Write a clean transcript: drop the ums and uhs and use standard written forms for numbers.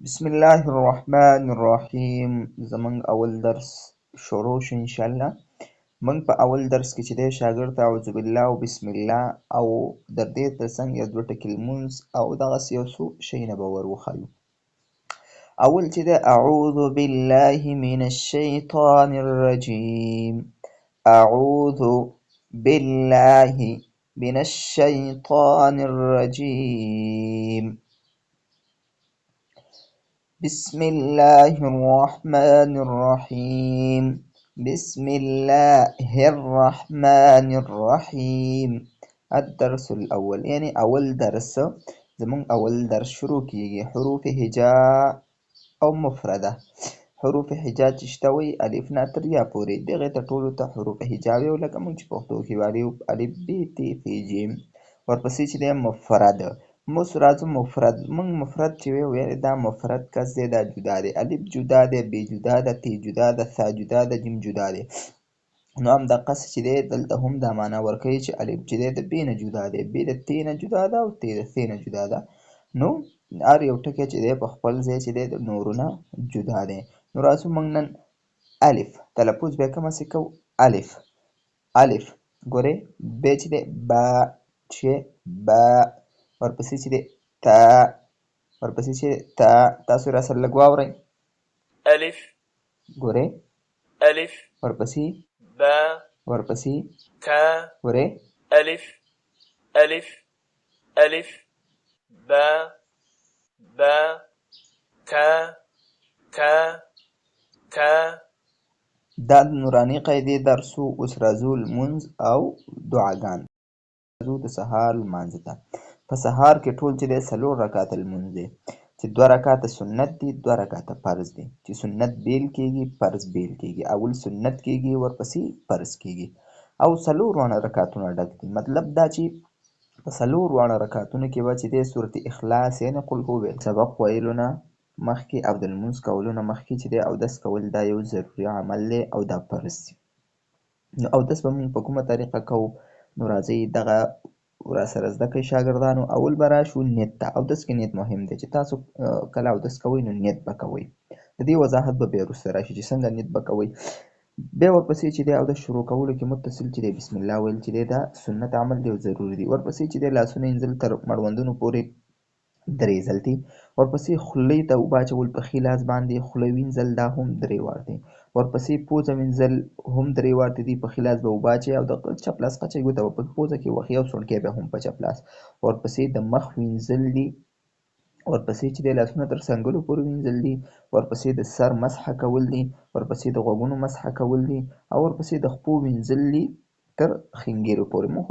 بسم الله الرحمن الرحیم. زمونږ اول درس شروع شو ان شاء الله. موږ په اول درس کې چې دی شاګرد ته اعوذ بالله او بسم الله او د دې ترڅنګ یو دوه ټکي لمونځ او دغسې یو څو شیونه به ور وښیو. اول چې دی اعوذ بالله من الشیطان الرجیم. اعوذ بالله من الشیطان الرجیم. بسم الله الرحمن الرحیم. بسم الله الرحمن الرحیم. الدرس الاول، یعنی اول درس، زمونږ اول درس شروع کیږي. حروف هجا او مفرده. حروف هجا چې شته وي الف نه تر یا پورې، دغې ته ټولو ته حروف هجا وي، لکه موږ چې پښتو کې وایو الف ب ت ث ج. ورپسې چې دی مفرد، موس راځو مفرد. موږ مفرد چې ویو یعنې دا مفرد کس دی، دا جدا دی، الف جدا دی، ب جدا ده، ت جدا ده، ث جدا ده، جیم جدا دی. نو همدقسې چې دی دلته هم دا معنا ورکوي چې الف چې دی د ب نه جدا دی، ب د ت نه جدا ده، او ت د ث نه جدا ده. نو هر یو ټکی چې دی په خپل ځای چې دی د نورو نه جدا دی. نو راځو موږ نن الف تلفظ بیا کومسې کوو. الف، الف ګورئ، بیا چې دی با، چې با، ورپسې چې دی تا، ورپسې چې دی تا. تاسو راسره لږ واورئ. ألف ګورئ، ألف ورپسې با ورپسې تا ګورئ، ألف ألف ألف با با تا تا تا. دا د نوراني قاعدې درس و. اوس راځو لمونځ او دعاګان. راځو د سهار لمانځه ته. په سهار کې ټول چې دی 4 رکعاته لمونځ دی، چې 2 رکعاته سنت دي، 2 رکعاته فرض دي. چې سنت بیل کېږي، فرض بیل کېږي. اول سنت کېږي، ورپسې فرض کېږي، او 4 واړه رکعتونه ډک دي. مطلب دا چې په 4 واړه رکعتونو کې به چې دی سورت اخلاص یعنې قل هو ویل. سبق ویلو نه مخکې او د لمونځ کولو نه مخکې چې دی اودس کول دا یو ضروري عمل دی او دا فرض دی. نو اودس به موږ په کومه طریقه کوو؟ نو راځئ دغه راسره زده کړئ شاګردانو. اول به راشو نیت ته. اودس کې نیت مهم دی، چې تاسو کله اودس کوئ نو نیت به کوئ. د دې وضاحت به بیا وروسته راشي چې څنګه نیت به کوئ. بیا ورپسې چې دی اودس شروع کولو کې متصل چې دی بسم الله ویل چې دی دا سنت عمل دی او ضروري دی. ورپسې چې دی لاسونه اینځل تر مړوندونو پورې 3 ځل دي. ورپسې خولې ته اوبه اچول په ښي لاس باندې خوله وینځل دا هم 3 وار دي. ورپسې پوزه وینځل هم 3 وار دي. په ښي لاس به اوبه اچوي او د چپ لاس قچه ګوته به په پوزه کې وهي او سونډکی به هم په چپ لاس. ورپسې د مخ وینځل دي. ورپسې چې دی لاسونه تر څنګلو پورې وینځل دي. ورپسې د سر مسح کول دي. ورپسې د غوږونو مسح کول دي. او ورپسې د خپو وینځل دي تر خنګېرو پورې. موږ